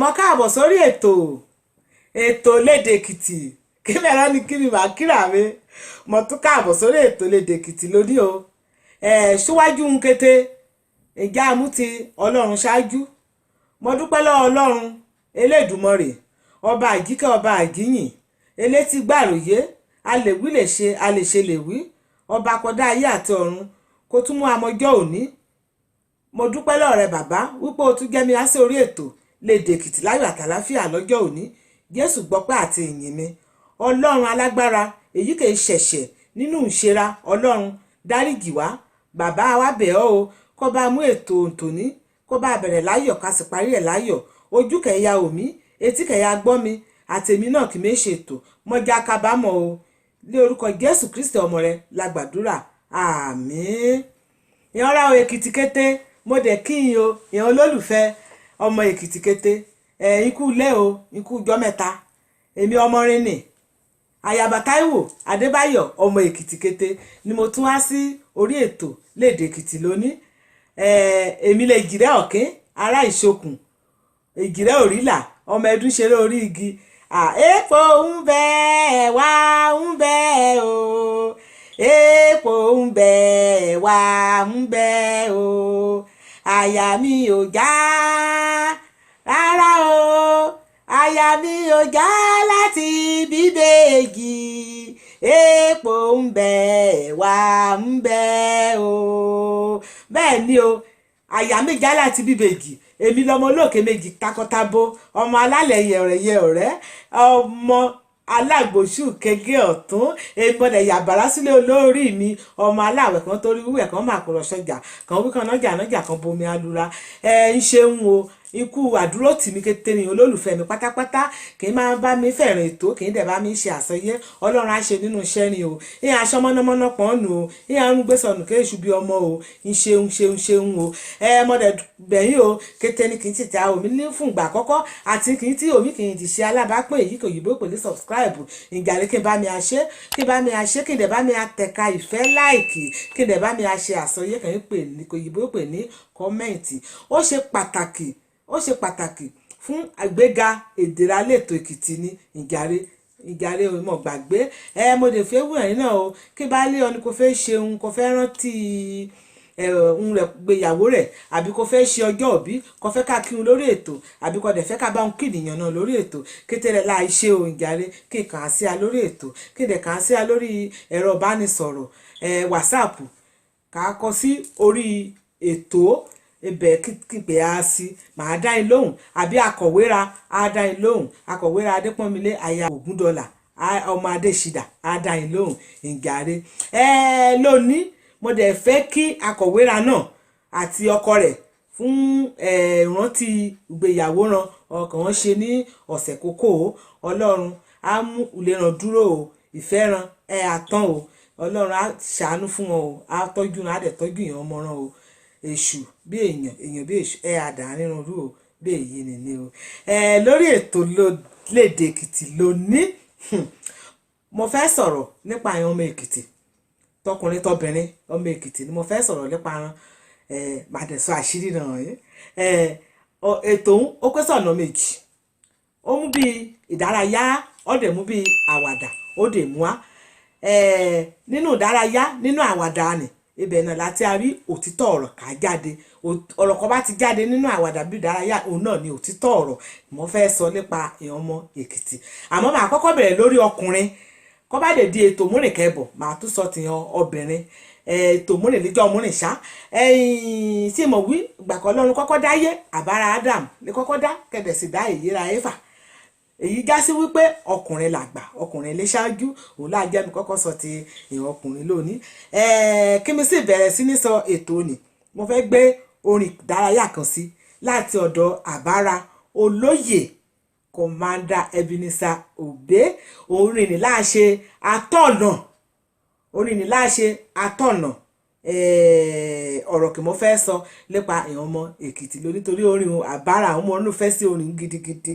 Mo káàbọ̀ sórí ètò, ètò Lédè Èkìtì. Kí mẹ́rọ ni kí ni màá kíra mi. Mo tún káàbọ̀ sórí ètò Lédè Èkìtì lónìí o. Ẹ̀ síwájú ń kété ìjà mú ti Ọlọ́run ṣáájú. Mo dúpẹ́ lọ́wọ́ Ọlọ́run Elédùmarè, ọba àjíkẹ́, ọba àjíyìn, elétí gbàròyé, a lè wí lè ṣe, a lè ṣe lè wí, ọba kọdá ayé àti ọ̀run kó tún mú amọjọ́ òní. Mo dúpẹ́ lọ́wọ́ rẹ bàbá wípé o tún jẹ́ mi á sí orí ètò Lédè Èkìtì láyọ̀ àtàláfíà lọ́jọ́ òní. Jésù gbọpẹ́ àti ìyìn mi. Ọlọ́run alágbára, èyí kì í ṣẹ̀ṣẹ̀ nínú ìṣera. Ọlọ́run dáríjì wá. Bàbá wa bẹ̀ ọ́ o, kó bá mú ètò tòní, kó bá bẹ̀rẹ̀ láyọ̀, ká sì parí ẹ̀ láyọ̀. Ojú kẹ̀yà òmí, etí kẹ̀yà gbọ́ mi, àtèmi náà kì í ṣètò mọ́jà kábàámọ̀ o. Ní orúkọ Jésù Kristi ọmọ rẹ la gbàdúrà, àmín. Ìyanra o Èkìtì kété, mo dẹ̀ kí yín o, ìyan olólùfẹ́ ọmọ Èkìtì kété. Ẹ̀ ikú ilé o, ikú ọjọ́ mẹ́ta. Èmi ọmọ rin ni Ayaba Táíwò Adébáyọ̀ ọmọ Èkìtì kété ni mo tún wá sí orí ètò Lédè Èkìtì lónìí. Èmi lè jìrẹ́ ọ̀kín ará ìṣokùn, èjìrẹ́ òrìlà, ọmọ ẹdún ṣeré orí igi. Èèpo ń bẹ, wá ń bẹ o, èèpo ń bẹ, wá ń bẹ o, àyà mi ò já rárá o, àyà mi ò já láti bíbèjì, èèpo ń bẹ, wá ń bẹ o. Bẹ́ẹ̀ ni o, àyà mi já láti bíbèjì. Èmi lọmọ olóòkè méjì takọtabo, ọmọ alálẹ̀ yẹ̀rẹ̀yẹ ọ̀rẹ́, ọmọ alágbòsù kege ọ̀tún. Èmi ọ̀dẹ̀ yàbàrá sílé olórí mi, ọmọ aláwẹ̀ kan torí wíwẹ̀ kan máa kọ̀rọ̀ sọjà kan wí kan nájà nájà kan bomi alura. Ẹ ń ṣeun o, ikú àdúró tì mí kété ni olólùfẹ́ mi pátápátá, kì í máa bá mi fẹ̀rìn ètò, kì í dẹ̀ bá mi ṣe àsọyé. Ọlọ́run á ṣe nínú iṣẹ́ ni o, ìyẹn aṣọ mọ́nàmọ́ná pọ́n nù o, ìyẹn arúgbó sọnù kéṣù bí ọmọ o. Ń ṣeun ṣeun ṣeun o. Ẹ mọ̀dẹ̀ gbẹ̀yìn o kété ni kì í tètè àwọn omi ní fún ìgbà àkọ́kọ́ àti kì í tí omi kì í ti ṣe alábàápín, èyí kò yìnbó pè ní subscribe. Ìjàre kí n bá mi àṣẹ, kí n bá mi àṣẹ, kí n dẹ̀ bá mi àtẹ̀ka ìfẹ́ like, kí n dẹ̀ bá mi àṣẹ àsọyé, kì í pè ní kò yìnbó pè ní comment. Ó ṣe pàtàkì, ó ṣe pàtàkì fún àgbéga èdè Lédè Èkìtì ní. Ìjàre, ìjàre o, mọ̀ gbàgbé ẹ. Mo lè fẹ́ wù ẹ̀yin náà o, kí bá lé ọ ni kò fẹ́ ṣeun, kò fẹ́ rántí ń rẹ̀ gbéyàwó rẹ̀, àbí kò fẹ́ ṣe ọjọ́ òbí, kò fẹ́ ká kírun lórí ètò, àbí kò dẹ̀ fẹ́ ká bá ń kìnìyàn náà lórí ètò kété rẹ̀ láì ṣe o. Ìjàre kí kàn á sí a lórí ètò, kí dẹ̀ kàn á sí a lórí ẹ̀rọ ìbánisọ̀rọ̀ ẹ̀ WhatsApp, ká kọ sí orí ètò ibẹ̀, kí pè á sí, màá dá yín lóhùn, àbí akọ̀wéra á dá yín lóhùn. Akọ̀wéra Adépọ́nmilé aya Ògúndọ̀là ọmọ Adéṣidà á dá yín lóhùn. Ìjàre ẹ lónìí, mo dẹ̀ fẹ́ kí akọ̀wéra náà àti ọkọ rẹ̀ fún ìrántí ìgbéyàwó ran ọkàn wọn ṣe ní ọ̀sẹ̀ kókó o. Ọlọ́run á mú ìlera dúró o, ìfẹ́ ran ẹ àtàn o. Ọlọ́run á ṣàánú fún wọn o, á tọ́jú wọn, á dẹ̀ tọ́jú èèyàn ọmọ ran o. Èṣù bí èèyàn, èèyàn bí èṣù, ẹ àdá nínú rú o. Bí èyí nìní o. Ẹ lórí ètò Lédè Èkìtì lónìí, mo fẹ́ sọ̀rọ̀ nípa àwọn ọmọ Èkìtì, tọkùnrin tọbìnrin ọmọ Èkìtì ni mo fẹ́ sọ̀rọ̀ nípa wọn. Ẹ màá dẹ̀ sọ àṣírí náà yìí. Ẹ ètò ń ó pín sọ̀nà méjì. Ó mú bí ìdárayá, ó dẹ̀ mú bí àwàdà, ó dẹ̀ mú wá. Ẹ nínú ìdárayá, nínú àwàdà ni ibẹ̀ náà láti a rí òtítọ́ ọ̀rọ̀ ká jáde. Ọ̀rọ̀ kan bá ti jáde nínú àwàdà bí ìdárayá, òun náà ni òtítọ́ ọ̀rọ̀ mo fẹ́ sọ nípa èèyàn ọmọ Èkìtì. Àmọ́ màá kọ́kọ́ bẹ̀rẹ̀ lórí ọkùnrin, kọ́ bá lè di ètò múrìnkẹ́bọ̀, màá tún sọ tìyàn obìnrin. Ètò múrìn níjọ́ múrìn ṣá ẹ̀yìn tí mo wí ìgbà kan Ọlọ́run kọ́kọ́ dáyé, àbára Adam ní kọ́kọ́ dá kẹ̀dẹ̀ sì dá èyí ra Éfà. Èyí já sí wípé ọkùnrin làgbà, ọkùnrin lè ṣáájú. Òun láà jẹ́ mi kọ́kọ́ sọ ti èèyàn ọkùnrin lónìí. Kí mi sì bẹ̀rẹ̀ sí ní sọ ètò òní, mo fẹ́ gbé orin ìdárayá kan sí láti ọ̀dọ̀ àbára olóyè Commander Ebenezer Obey. Orin ní láṣẹ atọ́nà, orin ní láṣẹ atọ́nà ọ̀rọ̀ kì mo fẹ́ sọ nípa èèyàn ọmọ Èkìtì lónìí, torí orin àbára àwọn ọmọ olùfẹ́ sí orin gidigidi.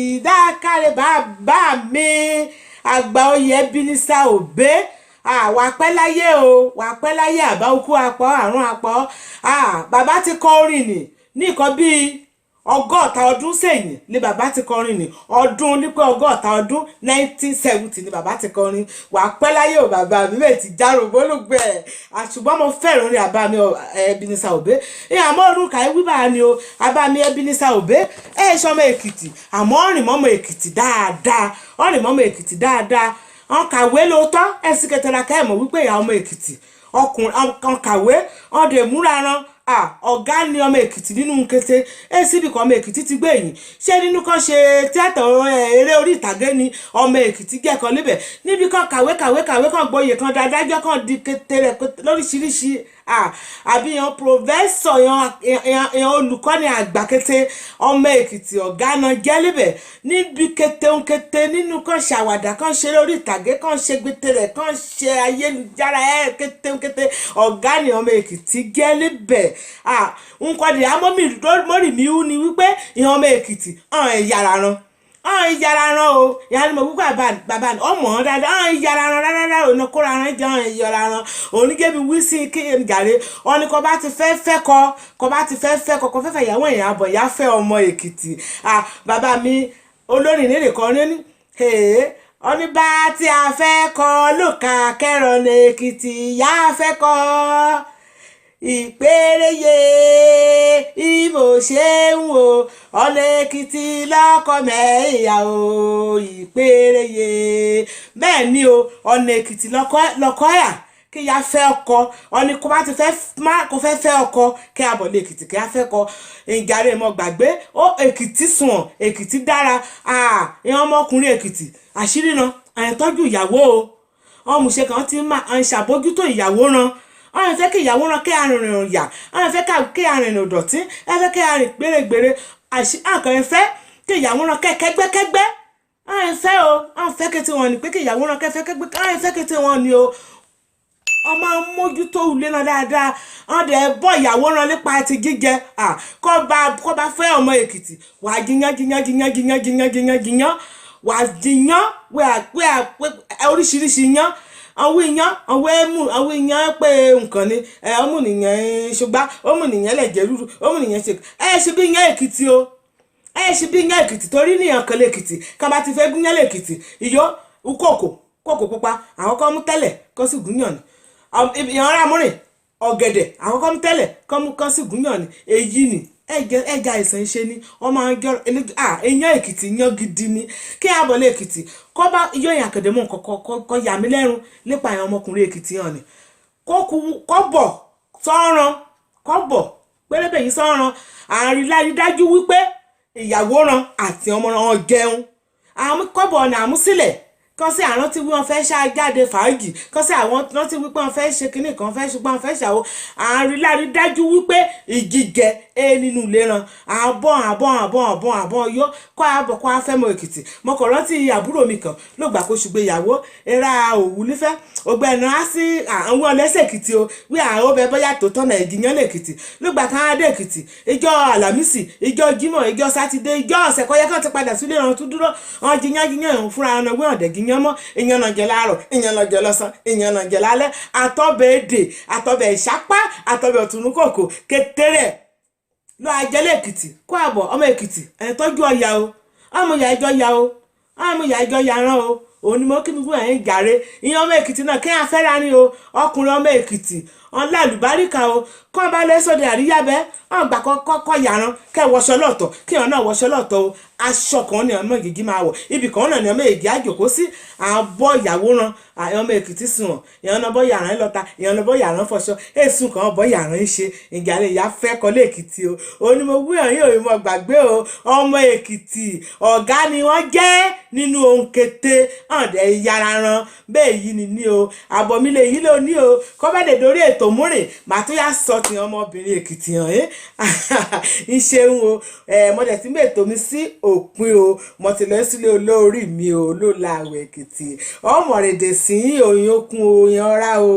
Ìdákàrẹ̀ bàbá mi àgbà oyè Ebenezer Obey, wà pẹ́ láyé o, wà pẹ́ láyé. Àbá okú apọ̀ àrùn apọ̀. Bàbá ti kọ orin nì ní nǹkan bíi 160 ọdún sẹ́yìn ni bàbá ti kọrin ní ọdún nípé 60 ọdún, 1970 ni bàbá ti kọrin. Wà á pẹ́ láyé o, bàbá mi bẹ́ẹ̀ ti járò bólúgbẹ́. Ṣùgbọ́n mo fẹ́ràn orin àbá mi Ebenezer Obey. Àmọ́ orúkọ ẹ̀ wíwá ni o, àbá mi Ebenezer Obey ẹ̀ ṣọmọ Èkìtì, àmọ́ ọ̀rìn mọ́mọ Èkìtì dáadáa, ọ̀rìn mọ́mọ Èkìtì dáadáa. Ọ̀n kàwé lóòótọ́, ẹ̀ sì kẹtẹ̀lá ká ẹ̀ mọ̀ wípé ìyá ọmọ Èkìtì ọkùnrin ọ̀n kàwé, ọ̀n dẹ̀ múra ran. Ọ̀gá ni ọmọ Èkìtì nínú kété acb kan. Ọmọ Èkìtì ti gbé yìí ṣé nínú kan ṣe tíátà, eré orí ìtàgé ni ọmọ Èkìtì jẹ́ kan níbẹ̀, níbi kan kàwé kàwé kàwé kan, gboyè kan, dádájọ́ kan, di kété rẹ̀ lóríṣiríṣi, àbí yan professor, yan olùkọ́ni àgbà kété. Ọmọ Èkìtì ọ̀gá náà jẹ́ níbẹ̀, níbi kété ń kété nínú kan ṣàwàdà kan, ṣeré orí ìtàgé kan, ṣe gbété rẹ̀ kan, ṣe ayélujára ẹ̀ kété ń kété, ọ̀gá ni ọmọ Èkìtì jẹ́ níbẹ̀. Nǹkan dì á mọ́rì mi wú ni wípé ìyẹn ọmọ Èkìtì ọ̀hún ìyàrá ran, ọ̀hún ìyàrá ran o. Ìyá ni mo wípé bàbá ọmọ dáadáa, ọ̀hún ìyàrá ran rárá, òun kóra ran jẹ́ ọ̀hún ìyàrá ran. Òun gẹ́bí wí sí kí n jàre wọn ni kò bá ti fẹ́ fẹ́ kọ, kò bá ti fẹ́ fẹ́ kọ, kò fẹ́ fẹ́ ìyàwó èèyàn àbọ̀ ìyá fẹ́ ọmọ Èkìtì. Bàbá mi olórin nílé kan ní ọní bá tí a fẹ́ kọ lóka kẹrọ ní Èkìtì ìyá fẹ́ kọ ìpèrèyè ìbò ṣe ń wo ọ̀nà Èkìtì lọ́kọ̀ mẹ́ìyà o, ìpèrèyè. Bẹ́ẹ̀ ni o, ọ̀nà Èkìtì lọ́kọ̀ yà kí ya fẹ́ ọkọ ọ̀nì kó bá ti fẹ́ má kó fẹ́ fẹ́ ọkọ kí a bọ̀ lé Èkìtì kí a fẹ́ kọ ìjàre mọ́ gbàgbé ó. Èkìtì sùn, Èkìtì dára. Ìyẹn ọmọkùnrin Èkìtì àṣírí náà àyàn tọ́jú ìyàwó o. Ọmùṣe kan ti máa ń ṣàbójútó ìyàwó ran, ọ̀hún fẹ́ kí ìyàwó ran kí arìnrìn yà, ọ̀hún fẹ́ kí arìnrìn dọ̀tí, ẹ fẹ́ kí arìn gbèrègbèrè àkàn fẹ́ kí ìyàwó ran kẹ́kẹ́gbẹ́kẹ́gbẹ́ ọ̀hún fẹ́ o. Ọ̀hún fẹ́ kí tiwọn ni pé kí ìyàwó ran kẹ́fẹ́ kẹ́gbẹ́, ọ̀hún fẹ́ kí tiwọn ni o. Ọmọ mójútó ilé náà dáadáa, wọn dẹ̀ bọ́ ìyàwó ran nípa ti jíjẹ. Kọ́ bá fẹ́ ọmọ Èkìtì, wàá jiyán jiyán jiyán jiyán jiyán jiyán jiyán, wàá jiyán wíwà oríṣiríṣi yán, àwọn iyán, àwọn ẹmú, àwọn iyán pé nǹkan ni ẹ ọmú nìyẹn, ṣùgbọ́n ọmú nìyẹn lẹ̀jẹ̀ rúru, ọmú nìyẹn ṣe ẹ ṣe bí iyán Èkìtì o, ẹ ṣe bí iyán Èkìtì torí níyàn kan lèkìtì ká bá ti fẹ́ gúnyán lèkìtì, iyọ̀ kòkò kòkò pupa àwọn kan mú tẹ́lẹ̀ kó sì gúnyàn ni, ìyàn rámúrìn ọ̀gẹ̀dẹ̀ àwọn kan mú tẹ́lẹ̀ kán sì gúnyàn ni. Èyí ni ẹja ìsàn ṣe ni wọ́n máa ń jọ iyán Èkìtì, iyán gidi ni kí àbọ̀lé Èkìtì kọ́ bá iyán yẹn àkàndé mọ́ nǹkan kọ́ yà mí lẹ́rù nípa àwọn ọmọkùnrin Èkìtì hàn ni kọ́ bọ̀ sọ́ran, kọ́ bọ̀ pérébè yìí sọ́ran, àárín lárí dájú wípé ìyàwó ran àti ọmọ ran jẹun àwọn kọ́bọ̀ ọ̀nà àmúsílẹ̀ kan sí àrántí wí wọn fẹ́ ṣá jáde fàájì kan sí àwọn rántí wípé wọn fẹ́ ṣe kinní kan fẹ́ ṣùgbọ́n wọn fẹ́ ṣàwọ́, àárín lárí dájú wípé ìjíjẹ ẹ nínú ilé ran àbọ̀ àbọ̀ àbọ̀ àbọ̀ àbọ̀ yó kọ́ àbọ̀ kọ́ afẹ́mọ̀ Èkìtì. Mo kàn rántí àbúrò mi kan ló gbà kó ṣùgbéyàwó era òwú nífẹ̀ ọgbẹ́ni á sí àwọn ọlẹ́sẹ̀ Èkìtì o wí àwọn ọbẹ̀ bóyá tó tọ̀nà ìjìyàn lèkìtì ló gbà kán á dé Èkìtì, ìjọ Àlàmísì, ìjọ Jímọ̀, ìjọ Sátidé, ìjọ ọ̀sẹ̀ kọ́yẹ́ kan ti padà sílé ran tún dúró wọn jiyàn jiyàn ìhùn fúnra wọn wí ọ̀dẹ̀ jiyàn mọ́, ìyàn náà jẹ láàárọ̀, ìyàn náà jẹ lọ́sàn, ìyàn náà jẹ lálẹ́, àtọbẹ̀ èdè, àtọbẹ̀ ìṣápá, àtọbẹ̀ ọ̀túnúkòkò kékeré lọ ajẹ́lẹ̀ Èkìtì kó àbọ̀. Ọmọ Èkìtì ẹ̀ tọ́jú ọ̀yà o, ọmọ ìyá ẹjọ́ ya o, ọmọ ìyá ẹjọ́ ya rán o. Òun ni mo kí mi fún ẹ̀yìn jàre. Ìyẹn ọmọ Èkìtì náà kí á fẹ́ra ní o. Ọkùnrin ọmọ Èkìtì ọ̀nlá àlùbáríkà o, kọ́ bá lẹ́sọ̀dẹ̀ àríyábẹ́ ọ̀n gbà kọ́ yàrán kẹ́ wọṣọ lọ́tọ̀, kí ọ̀n náà wọṣọ lọ́tọ̀ o. Aṣọ kan ní ọmọ èjì máa wọ̀, ibì kan náà ní ọmọ èjì àjòkó sí. À ń bọ́ ìyàwó ran àwọn ọmọ Èkìtì sùn wọn, ìyẹn náà bọ́ yàrá lọ́ta, ìyẹn náà bọ́ yàrá fọṣọ, èsùn kan bọ́ yàrá ń ṣe ìjàre ìyá fẹ́ kọ́ lẹ́kìtì o. Òun ni mo wí hàn yín òun mo gbàgbé o. Ọmọ Èkìtì ọ̀gá ni wọ́n jẹ́ nínú ohun kété ọ̀dẹ̀ yàrá ran bẹ́ẹ̀ yìí ni ní o. Àbọ̀ mi lè yí ló ní o kọ́ bá lè dórí ètò múrìn màá tó yá sọ ti ọmọbìnrin Èkìtì hàn ẹ́ ń ṣeun o. Ẹ mo dẹ̀ ti mú ètò mi sí òpin o, mo ti lọ sílé olórí mi o ló la àwẹ̀ Èkìtì ọmọ rèdè sí òyìn okun òyìn ọ̀rá o.